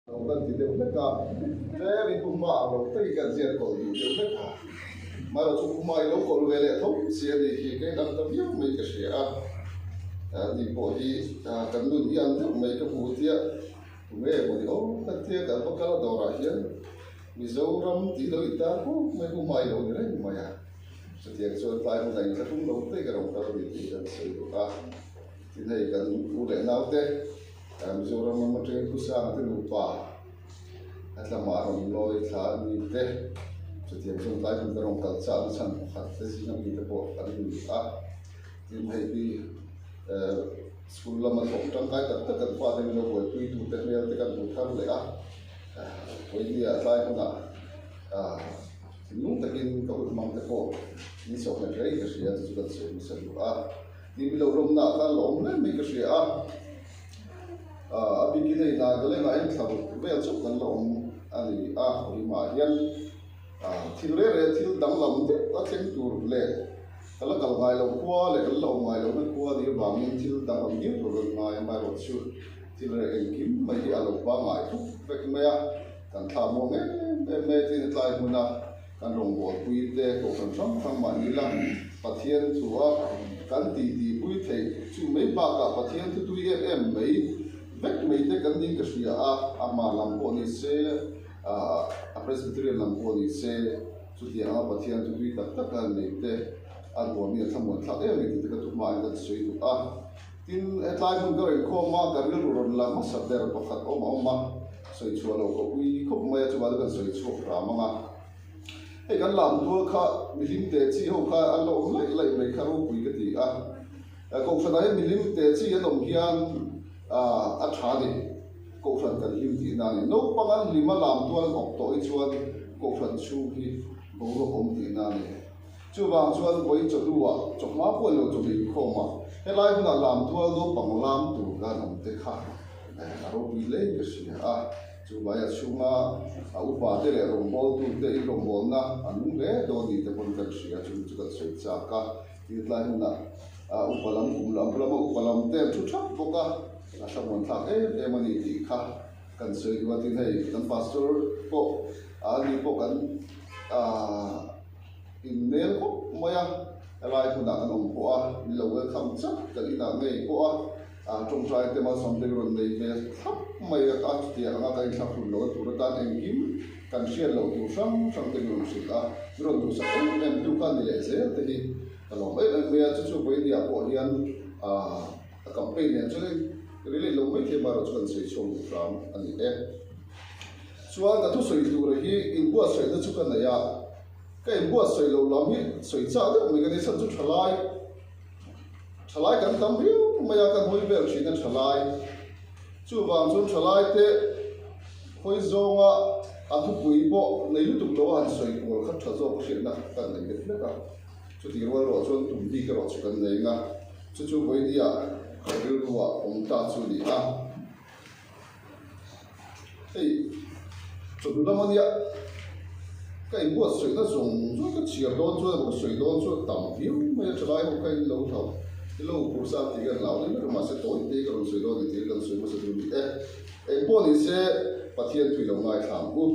Lo kan ti deuh hlek a, tlem in pumma ang lo takin kan ziat kawlh duh deuh hlek a. Mahlo chu pumma i lo kawlh ve leh tho si a nih hi, ka inang ta viau mai ka hria a. Ani pawh hi kan nun hi ang deuh mai ka hmu tia, tunge maw ni aw ka tia kan va kal a dawrah hian Mizoram tih lo intar khawp mai pumma i lo ni reng mai a. Chutiang chuan tlai hmunah inthlahrung lo te ka rawn kal a ni tih kan sawi bawk a. Tin hei kan u leh naute. Mizoram ram atangin Pu Sanga te nupa a tlamah a rawn lawi thla a ni te, chutiang chuan tlai hmun ka rawn kal chah na chhan pakhat te zinga mi te pawh an ni a. Tin hei hi school lama thawk tangkai tak tak kan fate min lo buaipui tu te hmel te kan hmu thar leh a, vawinia tlai hunah thinlung takin ka hun hmang te pawh min sawh nghet rei ka hria chu chu kan sawi hmasa duh a. Tih mi lo rawmna khan la awm hle mai ka hria a, a bikin hei Nagaland ah hian thla ruk vel chauh kan la awm a ni a, Kohima ah hian thil reng reng thil danglam deuh a thleng tur leh ka la kal ngai lo khua leh kan la awm ngai lohna khua nih avangin thil danglam viau tur kan ngai a, amaherawhchu thil reng engkim mai hi a lo pangngai thuk vek mai a, kan thla muang em em mai a tin a tlai hmun a. Kan rawngbawlpui te kohhran hrang hrang mah ni la, Pathian thua kan tih tihpui theih chu mai bakah Pathian thu tui em em mai vek mai te kan ning ka hria a, a hma lam pawh ni se, a Presbyterian lam pawh ni se, chutiang anga Pathian thu tui tak tak a nei te a nuamin a thlamuan thlak em em tih te ka thu hmain kan sawi duh a. Tin, hetlai hmun ka rawn inkhawm a, ka rilru rawn la hmasa ber pakhat awm a awm a, sawi chhuah loh ka ui khawp mai a, chuvang chu kan sawi chhuak hram ang a. Hei kan lam tual kha mihlim teh chi ho kha an lo awm laih laih mai kha ropui ka ti a, Kohhranah hian mihlim teh chi an awm hian a tha a ni, Kohhran kan hlim tihna a ni. Naupang an hlim a lam tual an awk tawh hi chuan Kohhran chhung hi boruak awm tihna a ni. Chuvang chuan vawi chawhnuah chawhma pawh lo chawhmeh inkhawm a, helai hunah lamtual naupang lam tur kan awm te kha a ropui hle ka hria a. Chu vaia chhunga a upa te leh rawngbawltu te in rawngbawlna a nung hle dawn ni te pawn kan hria chung chu kan sawi chak a. Tin tlai hunah upa lam kum lam lama upa lam te an thu thap bawk a, a thlamuan thlak em em a ni tih kha kan sawi duh a. Tin hei kan pastor pawh ani pawh kan aaa. Inmel khawp mai a, helai hmunah kan awm pawh a, min lo welcome chauh kan inah ngei pawh a, ah tawngtai te malsawm te rawn nei ve thlap mai a, a chutiang anga kan inthlak hun lo tur atan engkim kan hriat loh tur hrang hrang te min rawn hrilh a, min rawn duhsak em em tu kha ni leh zel te hi ka lawm em em mai a, chu chu vawinia pawh hian ah a campaign nen chuan relate lo maithei amaherawhchu kan sawi chhuak duh hram a ni e. Chuan ka thusawi tur hi inbuatsaihna chu ka nei a. Ka inbuatsaih loh lam hi sawi chak deuh mai ka ni, chhan chu thalai, thalai kan tam viau mai a, kan hawi vel thin a thalai. Chuvang chuan thalai te hawi zawnga a thupui pawh nei lutuk lo a han sawi kual kha tha zawk hriatna kan nei lek lek a. Chutih rual ruah chuan tum bik erawh chu kan nei eng a, chu chu vawinia ka rilruah awm ta chu a ni a. Hei chawhnu lam ania ka inbuatsaihna zawng zawng ka chhiar dawn chuan emaw ka sawi dawn chuan tam viau mai a thalai ho kha in lo hlauh i lo phur sa tih hian hlau ni ber mahse tawi te ka rawn sawi dawn ni tih hi kan sawi hmasa tur ni e. Engpawh ni se Pathian thui lo ngaithla ang u.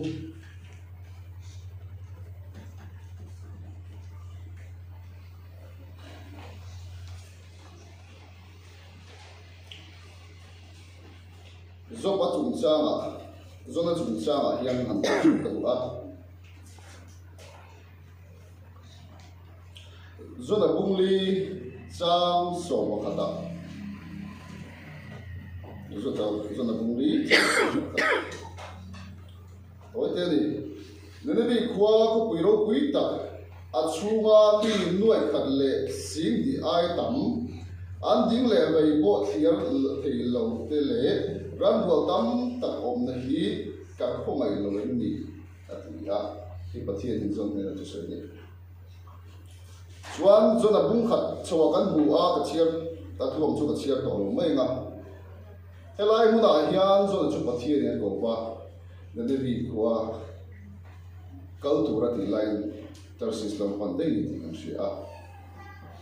Job-a chungchangah, Jona chungchangah hian han tah chhuak ka duh a. Jona bungli chang sawmpakhatah, Jona bungli chang sawmpakhatah. Tawi te a ni. Nineveh khua khawpui ropui tak a chhunga mi nuaih khat leh sing hnih ai tam an ding leh vei pawh thliar thei lo te leh rambual tam tak awmna hi ka khawngaih lo em ni? a ti a. Hei Pathian in John hnenah chu sawi a ni. Chuan John a bung khat chhoah kan hmu a, ka chhiar a thuam chu ka chhiar tawh lo mai ang a. Helai hmunah hian John chu Pathian in a ko va. Nineveh khua kal tura tih laiin Tarsis lam pan daih ni tih kan hria a.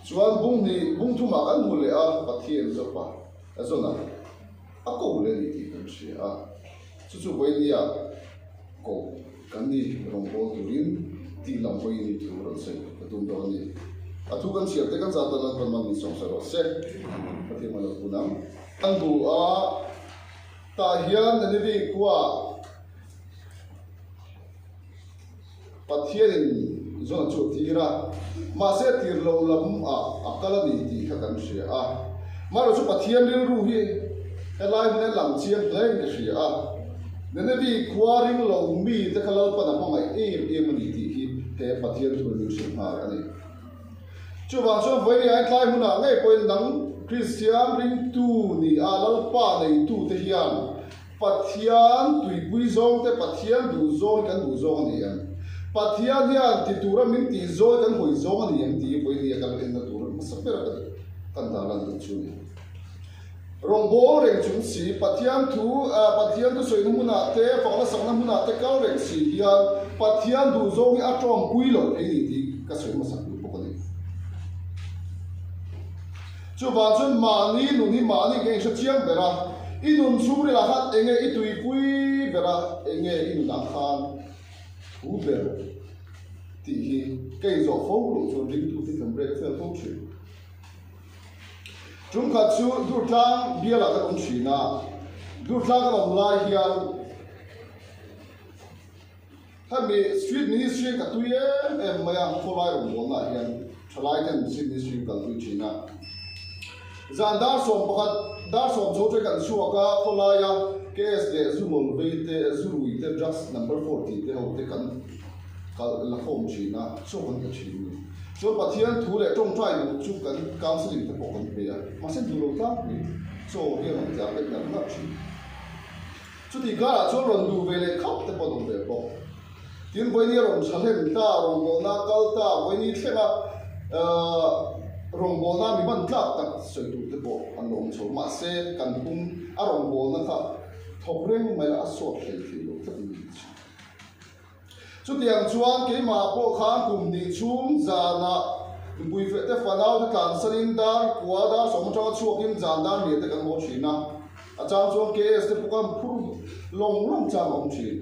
Chuan bung hnih, bung thumah kan hmu leh a, Pathian zawpa a zawn a, a ko leh a ni tih kan hria a. Chu chu vawinia koh kan ni rawngbâwl turin tih lam hawiin thu rawn sawi ka tum dawn a ni. A thu kan chhiar te kan zah tan Lalpan man min sawmsawi rawh se. Pathian hma lo pun ang. Kan hmu a, tah hian Nineveh khuaah Pathianin zawn a chhuah tir a, mahse tir lo lam ah a kal a ni tih kha kan hria a. Amaherawh chu Pathian rilru hi helai hmun hian lang chiang hle in ka hria a. Nineveh khua ring lo mi te kha Lalpan a hmangaih em em a ni tih hi he Pathian thu in min hrilh nghal a ni. Chuvang chuan vawiin ai tlai hmunah ngei pawhin nang Kristian ringtu ni a Lalpa neitu te hian Pathian tuipui zawng te Pathian duh zawng hi kan duh zawng a ni em? Pathian hian ti tura min tih zawi kan hawi zawng a ni em tih hi vawiin a kal enna tur hmasa ber a kan kan dah lan duh chu a ni. Rawngbâwl reng chung si, Pathian thu, Pathian thusawina hmunah te, fakna sakna hmunah te kal reng si hian Pathian duh zawng hi a tawngpui loh thei ni tih ka sawi hmasak duh bawk a ni. Chuvang chuan mahni nun hi mahni ka inhre chiang ber a, i nun chhungrilah khan enge i tuipui ber a, enge i nunah khan thu ber tih hi ka inzawh fo loh chuan ringtute kan break fel fo thin. Tumkhat chu Durtlang bialah kan awm thin a, Durtlang kan awm lai hian Hemi Street Ministry ka tui em em mai a, khawlai rawngbawlnaah hian thalai ten Street Ministry kan tui thin a. Zan dar 11, dar sawm chho te kan chhuak a, khawlaia KS leh zu ngawl vei te, zu rui te, drugs number four tih te ho te kan kal la khawm thin a, chaw kan pe thin a ni. Chuan Pathian thu leh tawngtai duh chu kan counselling te pawh kan pe a, mahse duh lo tlangpui chaw hi a rawn tlar vek ngar ngar thin. Chutih karah chuan rawn duh ve leh khap te pawh an awm ve bawk. Tin, vawiini a rawn tha hlen ta, rawngbawlna a kal ta, vawiini thlenga rawngbawlna mi hman tlak tak sawi tur te pawh an lo awm chho. Mahse, kan pum a rawngbawlna kha thawk reng mai a, a sawt hlei thei lo tlat mai a ni. Chutiang chuan keimah pawh khan kum hnih chhung zanah mipui feh te fanau te tlansanin dar kua dar sawm atanga chhuakin zan dar hniah te kan haw thin a, a chang chuan KS te pawh khan phur lawng lawng chang a awm thin.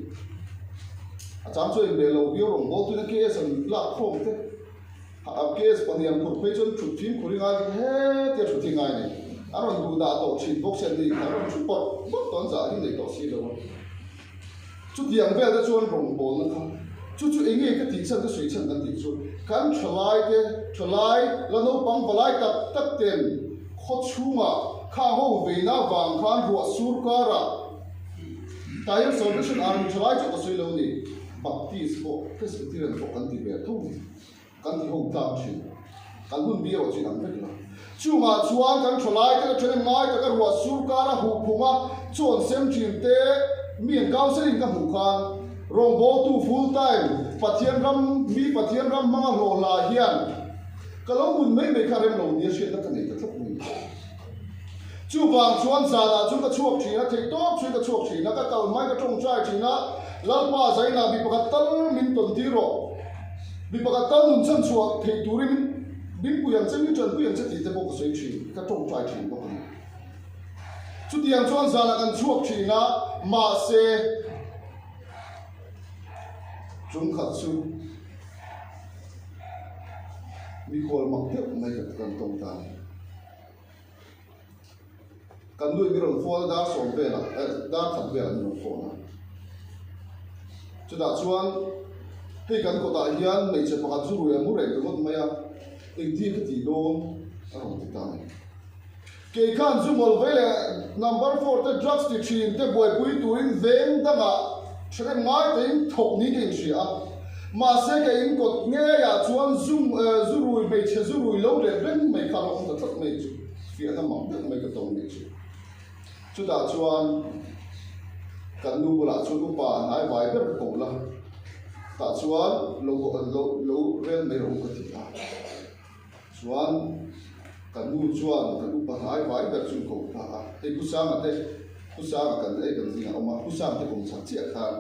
A chang chuan inbeh lo viau rawn bawl tuina KS an lak khawm te, KS pahnih an phur phei chuan thut fimkhur hi ngai hetia thut hi ngai a ni. An rawn duh dah tawh thin bawk si an ni kha, an rawn thu pawrh pawrh tawh an zah hi nei tawh si lo a. Chutiang vel te chuan rawngbawlna kha chu chu eng nge ka tih chhan ka sawi chhan kan tih chu kan thalai te, thalai la naupang valai tak tak ten khaw chhungah kha ho veina vang khan ruah sur karah Tair Salvation Army thalai chu ka sawi lo ni, Baptist pawh Presbyterian pawh kan ti ve tho ni. Kan ti ho tlak thin. Kan hun bi erawh chu inang vek lo. Chungah chuan kan thalai te ka then ngai taka ruah sur kara huh phung a chawn sem thin te mi an counselling ka hmuh khan rawngbawltu full time Pathian ram mi Pathian ram hmanga hlawh hla hian ka lo mun mai mai kha rem lo nia hriatna ka nei ta tlat mai. Chuvang chuan zanah chu ka chhuak thin a, theihtawp chuin ka chhuak thin a, ka kal hmai ka tawngtai thin a, Lalpa zainah mi pakhat tal min tawn tir rawh, mi pakhat tal nun chhan chhuah theih turin min pui ang che, min tanpui ang che tih te pawh ka sawi thin, ka tawngtai thin bawk a ni. Chutiang chuan zanah kan chhuak thin a, mahse chungkhat chu mikhual mak deuh mai kan tawngtai. Kan nu in min rawn phone a, dar sawm velah eh dar khat velah min rawn phone a. Chutah chuan hei kan kawtah hian hmeichhe pakhat zu rui a mu reng ringawt mai a, engtin ka tih dawn a rawn ti ta a ni. Kei khan zu mawlh vei leh number four te drugs ti thin te buaipui turin veng dangah ṭhahnem ngai tein thawk niin ka inhria a. Mahse ka in kawt ngeiah chuan zu zu rui hmeichhe zu rui lo reh reng mai kha a lo awm ta tlat mai chu fiahna mak deuh mai ka tawng nih chu. Chutah chuan kan nu bulah chuan upa hnai vai ber ka ko la, tah chuan lo lo lo rel mai rawh u ka ti a. Chuan kan nu chuan kan upa hnai vai ber chu ko ta a, hei Pu Sanga te Pu Sanga kan ei kan zingah a awm a, Pu Sanga te kawm chak chiah khan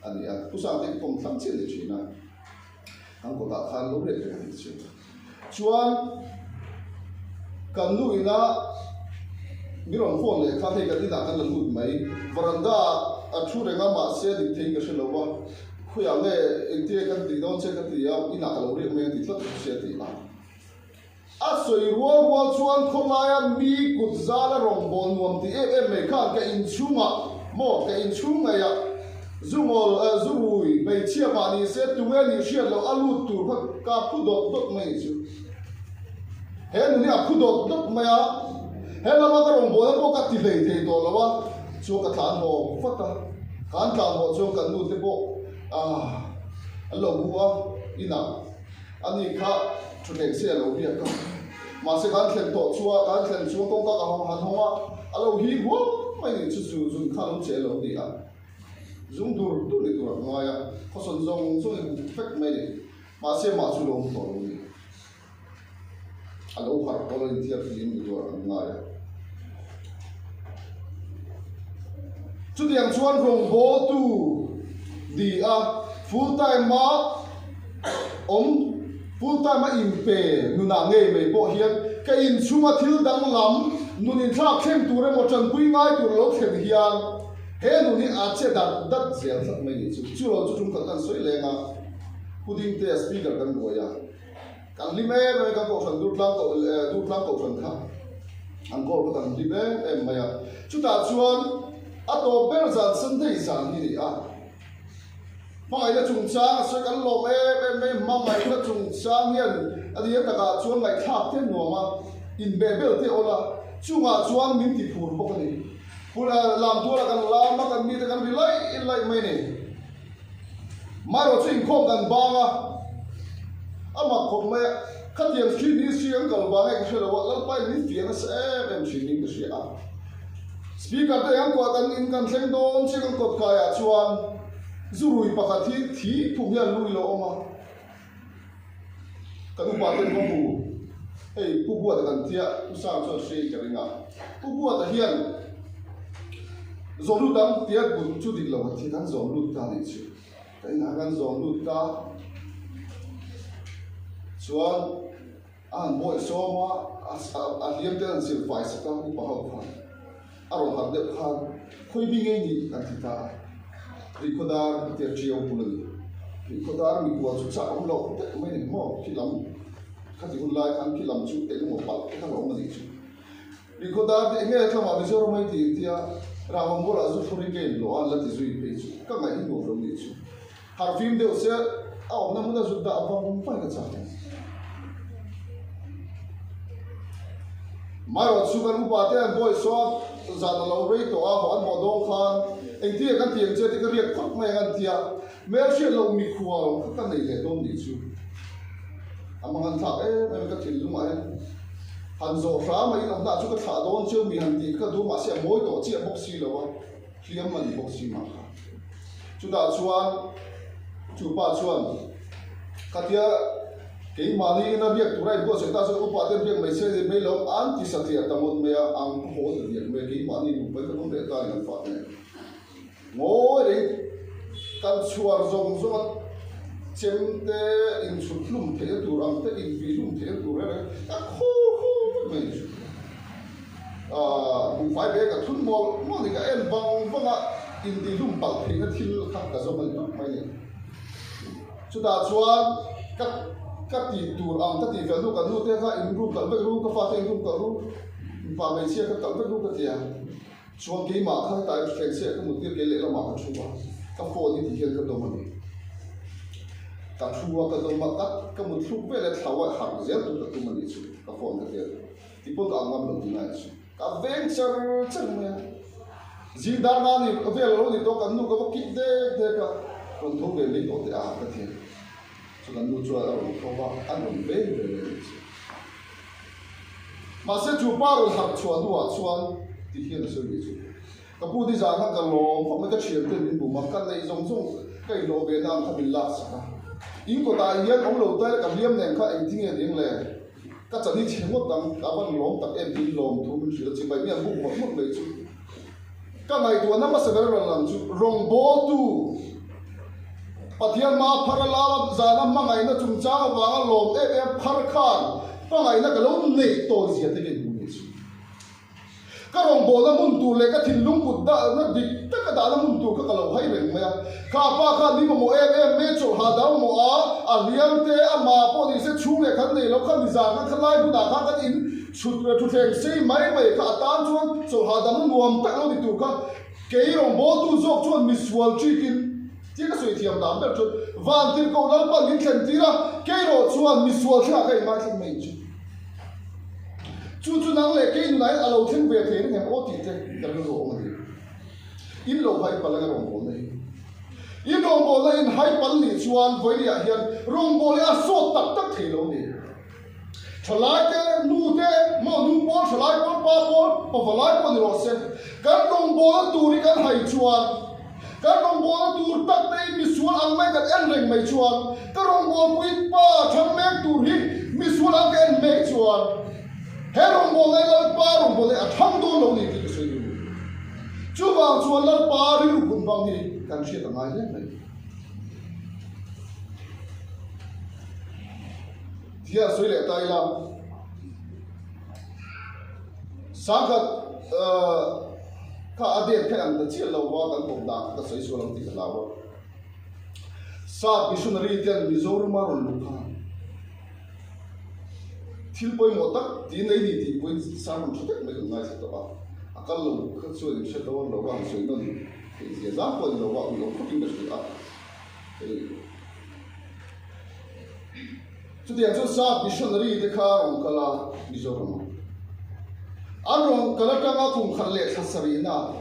a ni a, Pu Sangte ka kawm thlang chiah ni thin a, kan kawtah khan lo rek reng a nih chu. Chuan kan nu ina mi rawn phone leh khan hei kan inah kan la lut mai, veranda ah. a thu reng a, mahse dik theiin ka hre lo va, khawiah nge engtin nge kan tih dawn che ka ti a, inah ka lo riak mai a ti tlat bawk si a ti a. A sawi rual rual chuan khawlaia mi kut zala rawngbâwl nuam ti em em mai khan ka inchhungah maw ka inchhung ngeiah zungawl zurui hmeichhia mah ni se tunge nih hriat loh a lut tur kha ka phu dawt dawt mai chu. He nun hi a phu dawt dawt mai a, he lama ka rawngbâwlna pawh ka ti hlei thei tawh lo a, chuan ka tlan haw vat a, kan tlan haw chuan kan nu te pawh an lo hu a, inah ani kha thutthleng se a lo biak a, mahse kan thlen tawh chuan kan thlen chuan kawngka ka han hawng a, a lo him huam mai ni chu zu zun kha lo che a lo ni a, zung dur dur ni tur a ngai a, khawsawn zawng zawng in huh vek mai ni, mahse mah chu lo awm tawh lo ni. A lo harh pawh lo inthiar fim ni tur an ngai a. Chutiang chuan rawngbawltu ni a, full time a awm, full time a inpe nunah ngei mai pawh hian ka inchhunga thil danglam nun inthlak thleng tur emaw tanpui ngai tur a lo thlen hian he nun hi a che dat dat zel tlat mai ni chu. Chu lo chu tum khat kan sawi leng a, pudding te a speaker kan buai a. Kan hlim em em, kan kohhran Durtlang koh Durtlang kohhran kha an call kha kan hlim em em mai a. Chutah chuan a tawp ber zan Sunday zan hi a ni a. Hmangaihna chungchang a sawi kan lawm em em mai, hmangaihna chungchang hian a nia takah chuan ngaihthlak te nuam a, inbeh bel te awl a, chungah chuan min ti phur bawk a ni. Lam tualah kan lam a, kan mite kan ri laih laih mai a ni. Marawh chu inkhawm kan bang a, a mak khawp mai a, khatiang street ministry an kal vang nge ka hre lo a, Lalpa in min fiah nasa em em thin in ka hria a. Speaker te an kuah kan in kan thleng dawn chiang an kawt kaiah chuan zurui pakhat hi thi phum hian lu ilo awm a. Kan upa ten va hmu, hei Pu Buata kan tia, Pu Sang chuan hria in ka ring a. Pu Buata hian zawm lut ang tia but chu dik lo a thi, kan zawm lut ta nih chu. Ka inah kan zawm lut ta chuan a han bawih sawm a, a hliam te an sil fai sak a upa ho khan. A rawn harh deuh khan khawi bi ngei nih an ti ta a, Rihkhawdar a tia ṭiau bul a ni. Rihkhawdar mikual chu chak awm loh deuh mai a ni maw? Khi lam khati hun lai khan khi lam chu eng emaw palh te kha lo awm a nih chu. Rihkhawdar tih nge tlamah Mizoram mai ti tia Rahawm bulah zu thlur hi ka inhlawh a an la ti zui phei chu ka ngaih hi nuam lo nih chu. Harh fim deuh se a awmna hmun a zut dah vang vang ka chak ang. Marawh chu kan upa te an bawi saw a, zan a lo rei tawh a, haw an haw dawng khan engtin nge kan ti ang che tih ka riak phawt mai ang an ti a, hmel hriat loh mikhual kha ka nei leh dawn nih chu a hmang an thlak em em a ka thinlungah hian han zawh hram a inawmna chu ka thlah dawn cheu mi han tih ka duh mahse a mawi tawh chiah bawk si lo a. Hliam a ni bawk si mah kha. Chutah chuan chu pa chuan khatia keimahni ina biak tura inbuatsaih ta chuan upa ten biak mai se ni mai lo an ti satliah ta ngawt mai a, ang ka haw ta diak mai a, keimahni nupa in kan awm leh ta ni kan fate nen. Ngawi reng kan chhuar zawng zawng a chem te inchhut hlum theihna tur ang te invih hlum theihna tur reng reng ka khaw khaw vek mai ni chu. Buhfai bag a thun mawlh mawlh ni ka en vang vang a, intihlum palh theihna thil kha ka zawm a ni tawp mai ni. Chutah chuan ka ka tih tur ang ka tih fel hnu kan nu te kha in room kalh vek ru, ka fate in room kalh ru, mipa hmeichhia kha kalh vek ru ka ti a. Chuan keimah kha hetah hian thleng chiah ka mut tir kei lehlamah ka thu a, ka phone hi ti hian ka dawm a ni. Ka thu a ka dawm a, ka ka mut thluk vel a thlau a harh zel tur ka tum a nih chu ka phone ka tel. Ti pawn ka ang ngam lo tih ngai chu ka veng char char mai a. Zing dar nga ni vel a lo ni tawh kan nu ka va kip dek dek a, rawn tho ve mai tawh teh a ka ti a. Chu kan nu chuan a rawn tho va, an rawn veng ve leh nih chu. Mahse chu pa rawn harh chhuah hnuah chuan ti hian a sawi nih chu. Ka pu ni zan kha ka lawm khawp mai, ka thian ten min bum a, ka neih zawng zawng ka inhlawh ve na ang kha min lak sak a. In kawtah hian awm lo ta ila ka hliam nen kha engtin nge ning le? Ka chan hi chhe ngawt ang, ka van lawm tak em tiin lawm thu min hrilh a, chibai mi an buk mawlh mawlh mai chu. Ka ngaihtuahna hmasa ber rawn lang chu rawngbawltu Pathian hmaa phar a lam a, zana hmangaihna chungchang avanga lawm em em phar khan hmangaihna ka lo neih tawi zia te ka inhmu nih chu. Ka rawngbawlna hmun tur leh ka thinlung kut dahna dik taka dahna hmun tur kha ka lo hai reng mai a. Kha pa khan mi mamawh em em mai a, chawlh hahdam mamawh a, a hliam te, a mah pawh ni se chhung leh khat nei lo kha mizan khan kha lai hmunah khan kan in chhut thutthleng sei mai mai kha a tan chuan chawlh hahdamna nuam tak lo ni tur kha kei rawngbawltu zawk chuan misual ṭikin tia ka sawi thiam dan ber chuan Vantirhkoh Lalpan min thlen tir a, kei rawh chuan misual thlengah ka inngaithla mai chu. Chu chu nang leh kei nunah hian a lo thleng ve thei reng em aw tih te ka rilru a awm a ni. In lo hai palh anga rawngbawlna hi. In rawngbawlna in hai palh nih chuan vawiah hian rawngbawlna hi a sawt tak tak thei lo ni. Thalai te, nu te, maw nu pawl, thalai pawl, pa pawl, pavalai pawh ni rawh se. Kan rawngbawlna tur hi kan hai chuan Kan rawngbawlna tur tak te hi misual ang mai kan en reng mai chuan ka rawngbawlpui pa thang mek tur hi misual ang ka en mek chuan he rawngbawlna hi Lalpa rawngbawlna hi a thang dawn lo ni tih ka sawi duh. Chuvang chuan Lalpa rilru phun vang hi kan hriat a ngai hle mai. Tia sawi leh ta ila sangkhat Kha a date kha ang ta chiah lo va kan kawp dan kha ka sawi sual ang tih ka hlau a. Sap missionary ten Mizorama rawn luh kha thil pawimawh tak tiin ei ni tih pawhin sermon tha tak mai kan ngaithla tawh a. A kal lo kha chuan in hre dawn lo va han sawi nawn theih zia zang pawh a ni lo va, ui awm khawpin ka hria a. Hei Chutiang chuan sap missionary te kha rawn kal a Mizoram ah. An rawn kal atanga kum khat leh thla sarihna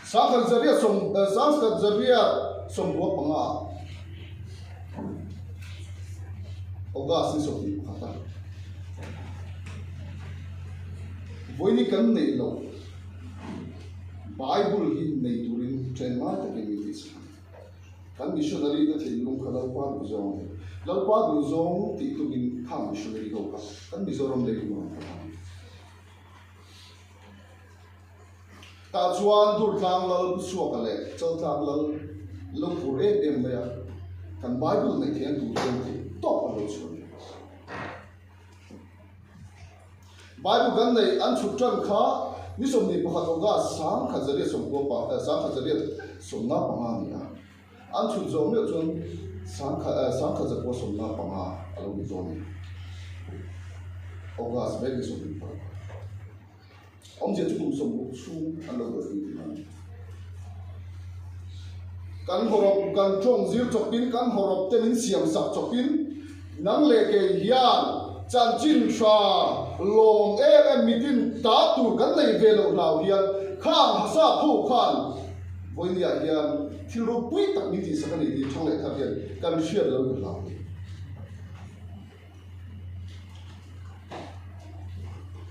Sangkhat Zaria sawm Sangkhat Zaria sawmrua panga ah August ni 21 a vawiin kan neih loh Bible hi nei turin ṭhen ngai takin min tihchhan. Kan missionary te thinlung kha Lalpa duhzawng a ni. Lalpa duhzawng tih tumin khang missionary ho kha kan Mizoram lei hun a rawn kal a ni. Tah chuan Durtlang Lal Pu Suaka leh Chaltlang Lal lo phur em em mai a, kan Bible neih theihna tur hian theih tawp an lo chhuah a ni. Bible kan neih an chhut tan kha ni 21 August 1990 1995 a ni a. An chhut zawh meuh chuan 1995 a lo ni dawn a ni. August vek ni 26. Awmzia chu kum 60 chhung an lo buaipui tih a ni. Kan hawrawp kan tawng zir chawpin, kan hawrawp te min siam sak chawpin nang leh kei hian chanchin tha lawm em em mitin ta tur kan nei ve loh hlau hian khang hasa pho khan vawinia hian thil ropui tak min tihsak a ni tih thang leh thar hian kan hriat lo ka hlau a ni.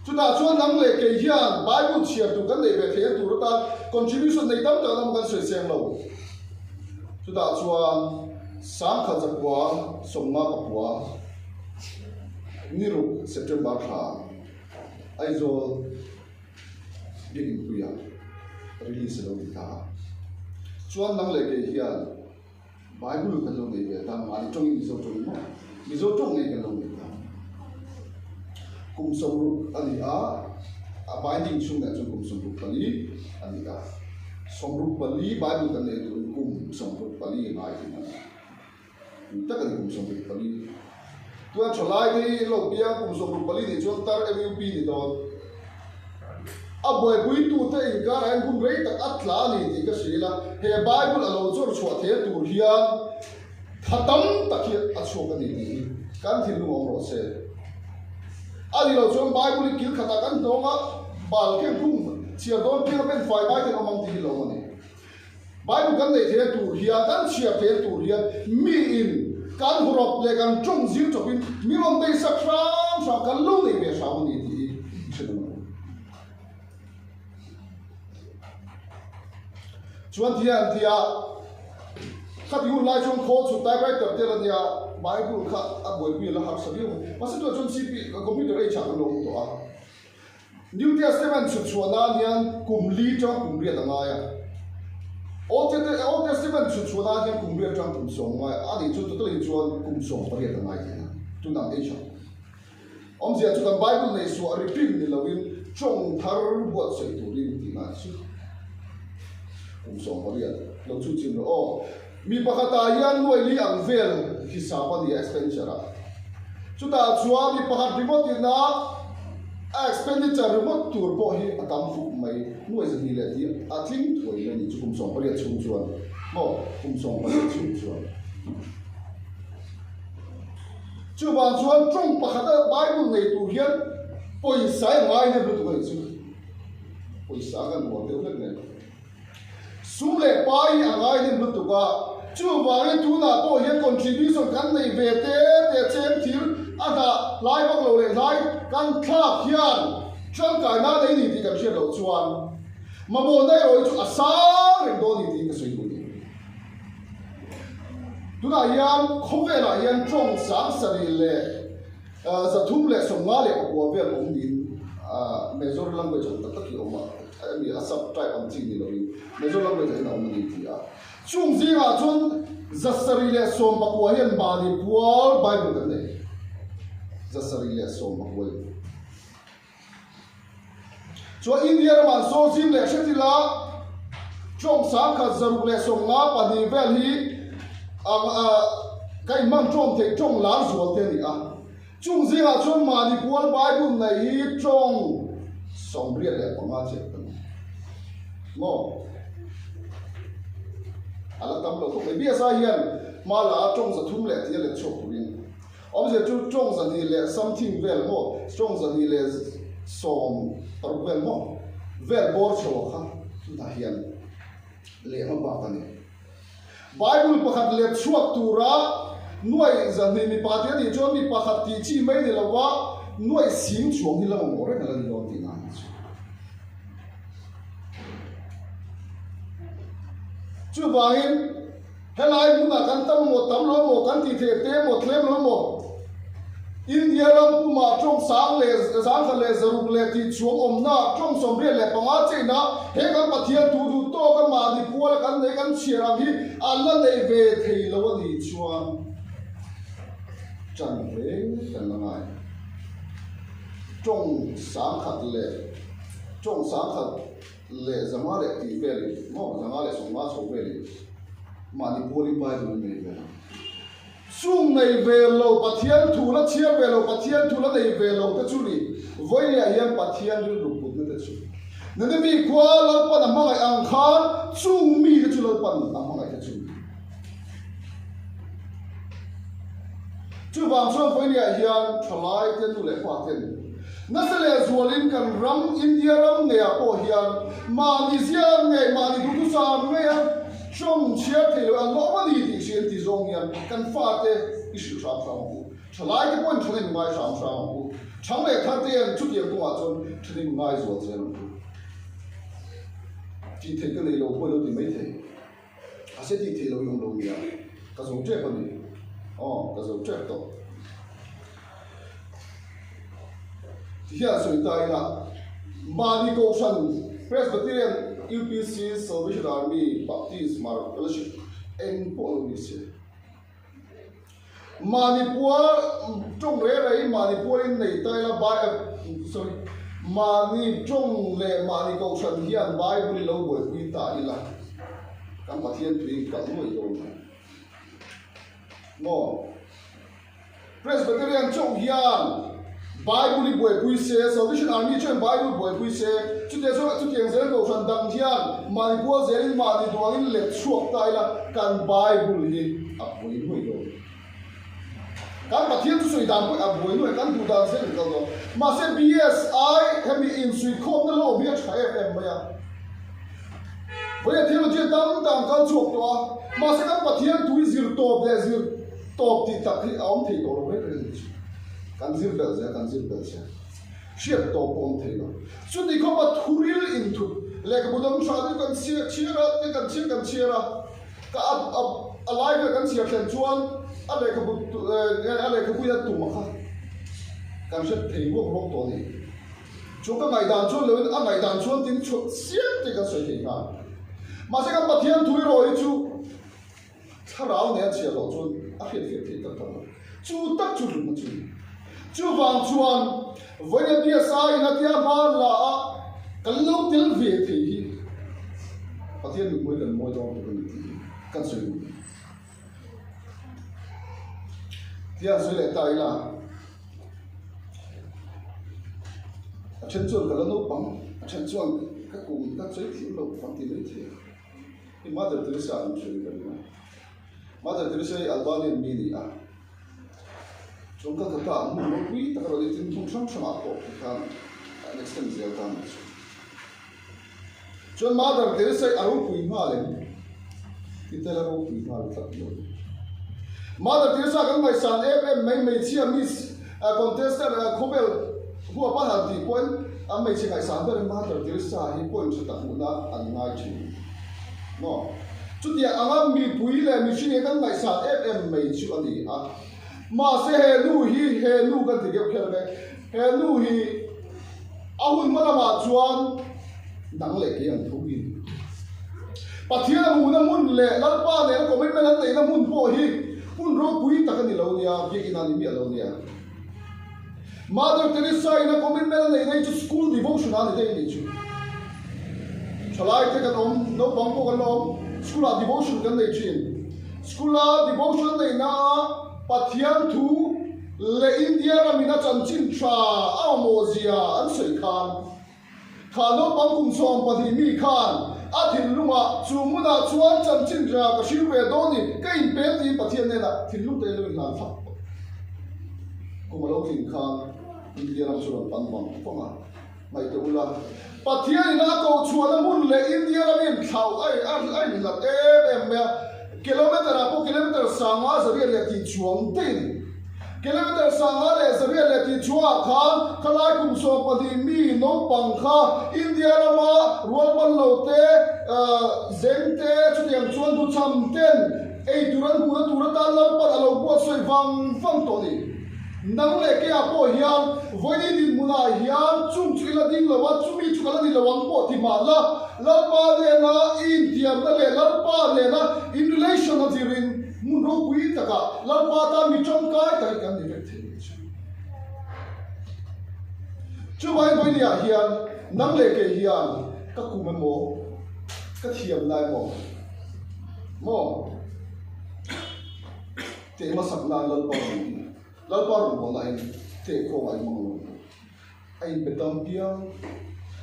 Chutah chuan nang leh kei hian Bible chhiar tur kan neih ve theih a tur atan contribution nei tam tak an awm kan sawi seng lo. Chutah chuan 1959 ni ruk September thla Aizawl Biakin Puia release a lo ni ta a. Chuan nang leh kei hian Bible kan lo nei ve ta, mahni tawngin Mizo tawngin maw? Mizo tawng ngei kan lo nei ta. Kum 60 a ni a, a binding chhungah chuan kum 64 a ni a. 64 Bible kan nei turin kum 64 a ngai thin a ni. Kum tak a ni kum 64. Tuna thalai te hi lo piang kum 64 nih chuan tar MUP ni dawn. A buaipuitute inkarah hian hun rei tak a tla a ni tih ka hrilh a, he Bible a lo chawr chhuah thei tur hian tha tam tak hi a chhuak a ni tih hi kan thinlung awm rawh se. A ni lo chuan Bible hi kil khatah kan hnawng a, bal keng khung chhiar dawn piang a pen fai ngai ten awm ang tih hi lo awm a ni. Bible kan neih theihna tur hian, kan chhiar theihna tur hian miin kan hawrawp leh kan tawng zir chawpin mi rawn beisak hram hram kan lo nei ve hram a ni tih hi i hre dang lo. Chuan ti hian an ti a, khati hun lai chuan khawl chhut typewriter te la nia Bible kha a buaipui a la harsa viau mai. Mahse tunah chuan CP, computer age ah kan lo awm tawh a. New Testament chhut chhuah nan hian kum li tang kum riat a ngai a. Old Old Testament chhut chhuah nan hian kum riat tang kum sawm a ngai a. A nih chu totally chuan kum sawm pariat a ngai thin a. Tunang age ah. Awmzia chu kan Bible neih suah reprint ni loin. Tawng thar buatsaih turin tihna chu kum 18 lo chu chin rawh aw. Mi pakhatah hian nuai li ang vel hisap a ni a expenditure ah. Chutah chuan mi pakhat ringawt ina a expenditure ringawt tur pawh hi a tam fup mai. Nuai 200 leh tih a tling thuai mai ni chu kum 18 chhung chuan maw kum 18 chhung chuan. Chuvang chuan tawng pakhata Bible nei tur hian pawisa i ngai hnem lutuk a nih chu. Pawisa kan uar deuh hlek mai. Sum leh pai hi a ngai hnem lutuk a, chuvangin tunah pawh hian contribution kan nei ve te te cheng thil a dah hlai vak lo leh hlai kan thlak hian tangkaina nei ni tih kan hriat loh chuan mamawhna erawh hi chu a sang reng dawn ni tiin ka sawi duh a ni. Tunah hian khawvelah hian tawng 7000 leh 354 vel awm niin major language ang tak tak hi a awm a, hemi a sub tribe ang chi ni lovin major language ah hian a awm a ni ti a. Chung zingah chuan 719 hian mahni pual Bible kan nei, 719 in. Chuan India ramah saw zim leh hret ila tawng 1652 vel hi ka inhman tawng theih tawng lar zual te a ni a. Chung zingah chuan mahni pual Bible nei hi tawng 85 chiah ka ni. Maw? A la tam lo khawp mai. BSI hian hma la a tawng 300 leh tih a let chhuak turin. Awmzia chu tawng 200 leh something vel maw, tawng 216 vel maw vel bawr chho a kha tunah hian lehma bak a ni. Bible pakhat let chhuak tura nuai 200 mi pakhat hi a nih chuan mi pakhat tih chi mai ni lova nuai sing chhuang hi la mamawh reng a la ni dawn tihna a nih chu. Chuvangin. Helai hmunah kan tam maw, tam lo maw, kan tih theih te maw, thlem lo maw? India ram pumah tawng sang leh 1600 leh tih chhuang awmna tawng 85 cheina he kan Pathian tu duh tawka mahni puala kan nei kan chhiar ang hi an la nei ve thei lo a nih chuan ṭan hle kan la ngai. Tawng 1000 leh tawng 1000 leh 500 leh tih velin maw 550 chho velin mahni pualin Bible nei ve lo. Chung nei ve lo Pathian thu la chhiar ve lo Pathian thu la nei ve lo te chu ni vawiah hian Pathian rilru putna te chu Nineveh khua Lalpan a hmangaih ang khan chung mi te chu Lalpan a hmangaih te chu ni. Chuvang chuan vawiah hian thalai te nu leh pa ten Nasa leh zualin kan ram, India ram ngeiah pawh hian mahni ziak ngei, mahni duhthusam ngeia tawng chhiar thei lo an lawm a ni tih hria an ti zawng hian kan fate i hrilh hram hram ang u. Thalaite pawhin thahnem ngai hram hram ang u. Thang leh tharte hian chutiang kawngah chuan thahnem ngai zual zel ang u. Tih theih ka nei lo pawh i lo ti mai thei. A se tih theih lo i awm lo nia, ka zo tep a ni. Aw, ka zo tep tawh. Ti hian sawi ta ila, mahni Kohhran, Presbyterian, UPC, Salvation Army, Baptist, Mar Fellowship, eng pawh lo ni se. Mahni pual tawng reh reh in mahni pualin nei ta ila sorry mahni tawng leh mahni kohhran hian Bible i lo buaipui ta ila kan Pathian tui in kalh nuai dawn mai maw? Presbyterian chauh hian Bible hi buaipui se, Salvation Army chuan Bible buaipui se, chutiang chuan chutiang zel kohhran dang hian mahni pual zelin mahni duangin let chhuak ta ila kan Bible hi a buai nuai lo. Kan Pathian chu sawi dan pawh a buai nuai, kan duh dan zel in kal dawn. Mahse BSI hemi insuikhawmna lo awm hi a tha em em mai a. Vawiin theology tam tak an kal chhuak tawh a, mahse kan Pathian tui zir tawp leh zir tawp tih tak hi a awm thei tawh lo reng reng a ni chu. Kan zir belh zel, kan zir belh zel. Hriat tawp pawh awm thei lo. Chuti khawpa thuril inthup lehkhabu dang hra chu kan chhiar chhiar a, te kan chhiar kan chhiar a, ka a a a lai vel kan chhiar thlen chuan a lehkhabu a lehkhabu in a tum a kha kan hre thei ruak ruak tawh a ni. Chu ka ngaihdan chuan loin a ngaihdan chuan tin chhuah chiang tih kan sawi thei nghal. Mahse kan Pathian thu erawh hi chu thlarau nen a chhiar loh chuan a hriatfiah theih tak tak lo. Chu tak chu hlutna chu a ni. Chuvang chuan Vawiin BSI in a tia hma la a kan lo tel ve thei hi Pathian mipui kan mawi dawn tuk a ni tih hi kan sawi duh a ni. Tia an sawi leh ta ila a then chuan ka la naupang a then chuan ka kum ka sawi thiam lo kan ti mai thei a. I Mother Teresa an hria ka ring a. Mother Teresa hi Albanian mi a ni a. Chuan Calcutta ah hmun ropui tak a rawn intin hmun hrang hrangah pawh ti khan an extend zel ta a nih chu. Chuan Mother Teresa hi a ropui nghal em? Ti tel a ropui nghal tlat lo. Mother Teresa kan ngaihsan em em mai hmeichhia Miss contestant khawvel huap a han tih pawhin an hmeichhe ngaihsan ber in Mother Teresa hi point tha tak hmuhna an ngai thin. Maw? Chutiang anga mipui leh mihring hi kan ngaihsan em em mai chu a ni a. Mahse he nu hi, he nu kan ti deuh kher ang e, he nu hi a hun hma lamah chuan dang leh kei ang tho in Pathian a hmuhna hmun leh Lalpa nena commitment an neihna hmun pawh hi hun ropui tak a ni lo nia, biakinn a ni miah lo nia. Mother Teresa in a commitment a neihna hi chu school devotion a ni daih a nih chu. Thalai te kan awm, naupang pawh kan la awm, school ah devotion kan nei thin. School a devotion neihna ah Pathian thu leh India ramin a chanchin tha a mamawh zia an sawi khan Kha naupang kum 12 mi khan a thinlungah chu hmunah chuan chanchin tha ka hriu ve dawn ni, ka inpem tiin Pathian hnenah thinlung te lo inhlan thlap tawh. Kum a lo tlin khan India ram chu rawn pan vang vang a, ngaihtuah ula, Pathian in a koh chhuahna hmun leh India ram inthlauh a inhlat em em mai a, kilometer ah pawh kilometer sanga zariat leh tih chuang daih a ni. Kilometer sanga leh zariat leh tih chhuahah khan khalai kum 12 mi naupang kha India rama rualban lo te, zeng te, chutiang chuan hnuchham ten ei tur an hmuhna tur atan Lalpan a lo buatsawi vang vang tawh a ni. Nang leh keia pawh hian vawiin dinhmunah hian chung chu i la ding lo a, chumi chu ka la ni lo ang pawh ti mah la, Lalpa nena i intiamna leh Lalpa nena in relation a zirin Hmun ropui takah Lalpa tan mi tangkai tak hi kan ni vek thei mai chu. Chuvai vawinia hian nang leh kei hian ka kum emaw, ka thiam na emaw, maw teh hmasak nan Lalpa rawn hi, Lalpa rawn bawlna in teh khawng a inhmang lo. A inpe tam piang,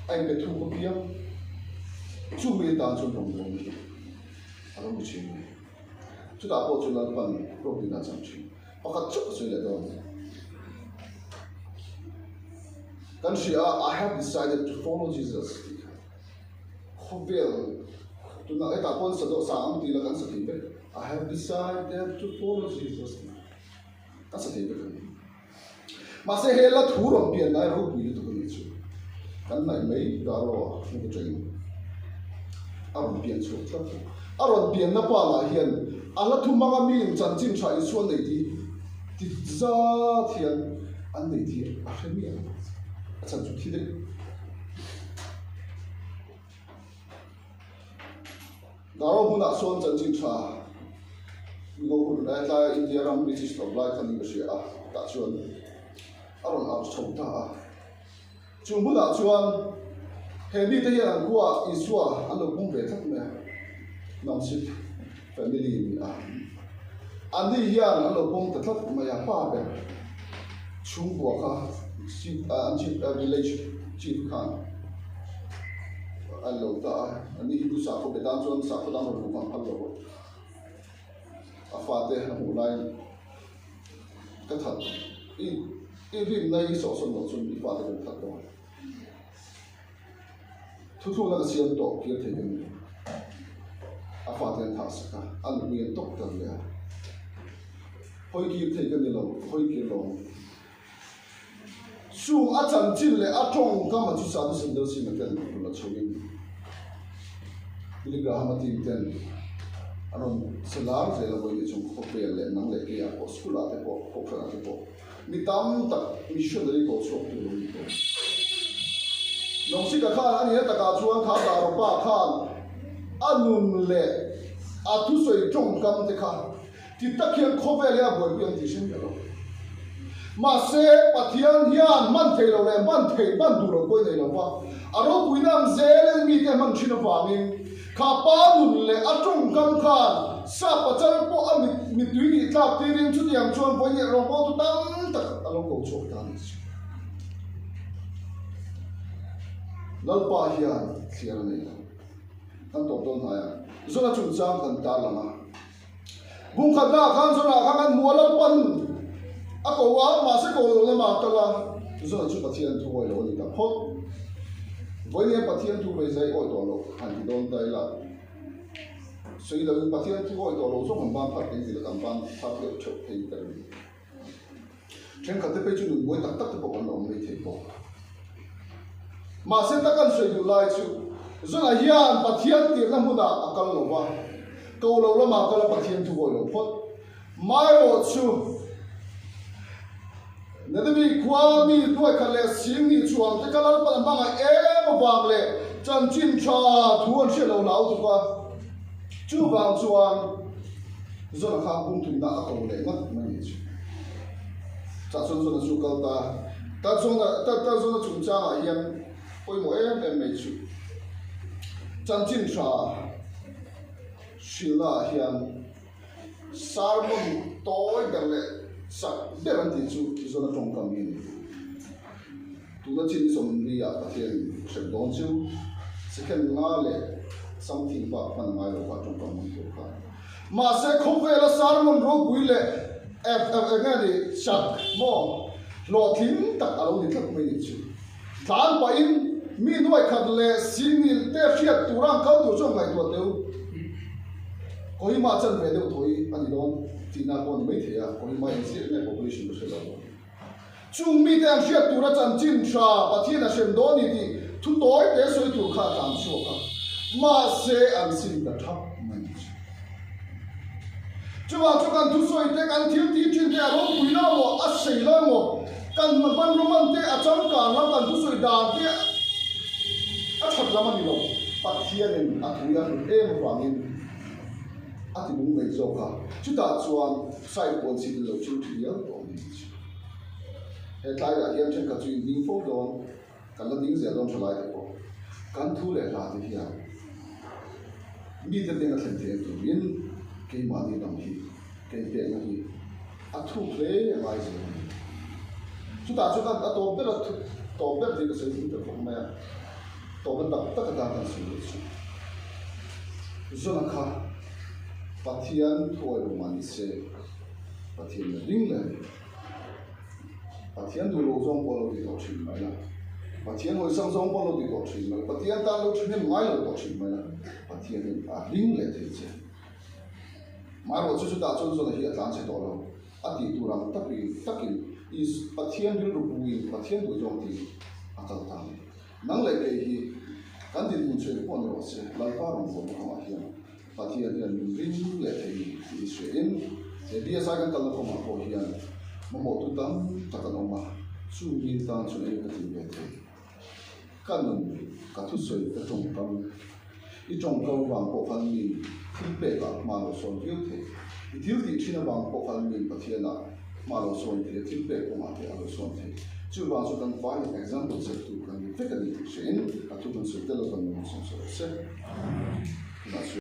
a inpe thuk apiang, chumi atan chuan rawn bawlna hi a lo ni thin a ni. Chutah pawh chu Lalpan ropui a chang thin. Pakhat chauh ka sawi leh dawn. Kan hria a, I have decided to follow Jesus tih kha. Khawvel tunah hetah pawh an sa dawh sa ang tih la kan sa thei vek. I have decided to follow Jesus tih kha kan sa thei vek a ni. Mahse he la thu rawn pian lai ropui lutuk a nih chu. Kan hnaih mai Garo-a hmun atangin a rawn pian chhuak tlat a. A rawn pianna pa lah hian a hla thu hmanga miin chanchin tha Isua nei tih ti zat hian an nei tih a hre miah lo. A chhan chu thi daih. Garo hmunah sawn chanchin tha ngo hun lai tlaia India ram British hlawm lai khan in ka hria a, tah chuan a rawn au chho ta a. Chu hmunah chuan he mite hian an khuaah Isua an lo pum ve tlat mai a, Namsip family ni a. Anni hian an lo pawm ta tlat mai a, pa ber chhungkua kha chief an chief village chief khan an lo ta a, anni Hindu sakhaw be tan chuan sakhaw dang rawn luh kha an phal lo a, a fate a hmuh laiin ka that i i rinna i sawhsawn loh chuan i fate kan that dawn. Thuthlukna ka siam tawh kir thei ka ni lo. A fate an thah sak a, a nupui an tawk tak leh a. Hawi kir thei ka ni lo, ka hawi kir lo ang. Chung a chanchin leh a tawngkam a chu Sadhu Sundar Singh a ten rawn la chhoin Billy Graham a team ten an rawn che lar zel a vawiin chung khawvel leh nang leh keiah pawh school ah te pawh kohhran ah te pawh Mi tam tak missionary ko chhuak tur an ni tawh. Lawngsika khan a nihna takah chuan kha Daropa khan a nun leh a thusawi tawngkam te kha ti tak hian khawvel hi a buaipui ang tih hre miah lo. Mahse, Pathian hian hman thei lo leh hman theih hman duh lo pawh i nei lo va, a ropuina ang zelin mite a hman thin avangin kha pa nun leh a tawngkam khan sap pachal pawh a mit mittui tih tlak tirin chutiang chuan vawiin rawngbawltu tam tak a lo ko chhuak ta a ni chu. Lalpa hian thliar a nei lo. Kan tawp dawn hnai a, Zona chungchang kan tarlang a. Bungkhat lah khan Zona kha kan hmu a, Lalpan a ko a, mahse ko lo lamah a kal a, Zona chu Pathian thu awi lo a ni ta phawt. Vawiin Pathian thu vei zai awi tawh loh han ti dawn ta ila, sawi loin Pathian thu awi tawh lo zawng an ban phar thei zila kan ban phar deuh theuh thei ka ring. Thenkhat te phei chu nun buai tak tak te pawh kan la awm mai thei bawk. Mahse tak an sawi duh lai chu Zona hian Pathian tirhna hmunah a kal lo va, ko lo lamah kal a Pathian thu vawi lo phawt. Maherawh chu Nineveh khua mi hnuaikhat leh sing nih chuang te kha Lalpan a hmangaih em avang leh chanchin tha thu an hriat lo hlau tuk a, chuvang chuan Zona kha bumthumna a ko leh ngat mai ni chu. Chah chuan Zona chu kal ta. Ta Zona ta ta Zona chungchangah hian pawimawh em em mai chu. Chanchin tha hrilhnaah hian sermon tawi ber leh chak ber an tih chu Zona tawngkam hi a ni. Tuna chin 40 ah Pathian hrem dawn chu second nga leh something bak hman a ngai lo kha tawngkam hmang tur kha. Mahse khawvela sermon ropui leh eng nge ni chak maw hlawhtling tak a lo ni tlat mai nih chu. Tlan pahin mi nuaikhat leh singil te hriat tura an kal tur chu an ngaihtuah teu. Kohima chan ve deuh thaw hi a ni dawn tihna pawh a ni maithei a, Kohima engzir nge population ka hre lo. Chung mite an hriat tura chanchin tha Pathian a hrem dawn ni tih thu tawi te sawi tur kha a tlan chhuak a, mahse an sim ta thap mai ni chu. Chuvang chu kan thusawi te, kan thil tih thin te a ropui lo emaw, a sei lo emaw, kan hmanraw man te a changkang lam, kan thusawi dan te a that lam a ni lo. Pathianin a tui a hlut em avangin a ti lung mai zawk a, chutah chuan Side puan chhit lo chu thial tawh a ni chu. He tlaiah hian thenkhat chu in ding fo dawn, kan la ding zel dawn tha lai te pawh. Kan thu leh hla te hian mite hnena thlen theih turin keimahni lam hi, keipekna hi a thuk hle a ngai zel a ni. Chutah chuan a tawp ber a tawp ber tih ka sawi zing ta khawp mai a, tawpna tak tak atan kan sawi leh chu. Zona kha. Pathian thuai lo mah ni se, Pathian la ding leh a ni. Pathian duh loh zawng pawh lo ti tawh thin mai la, Pathian hawisang zawng pawh lo ti tawh thin mai la, Pathian tan lo thahnem ngai lo tawh thin mai la, Pathianin a ring leh thei che. Maherawh chu chutah chuan Zona hi a tlan chhe tawh lo. A tih tur ang takin takin Is Pathian rilru puin Pathian duh zawng tih a kal ta a ni. Nang leh kei hi kan dinhmun chhuah pawh ni rawh se, Lalpa rawn bawlna kawngah hian Pathian hian min ring leh thei ni tih hi hriain he BSI kan kalna kawngah pawh hian mamawhtu tam tak an awm a, chu mi tan chuan eng ka ti ve thei? Ka nun, ka thusawi, ka tawngkam, i tawngkam avang pawh khan mi thil pekah hma lo sawn viau thei, i thil tih thin avang pawh khan mi Pathianah Hma lo sawn thei a, thil pek kawngah te a lo sawn thei. Chuvang chu kan vaiin example set tur kan ni vek a ni tih hrein a thu kan sawi tel a, kan nung sawn sawi se. Tunah chuan.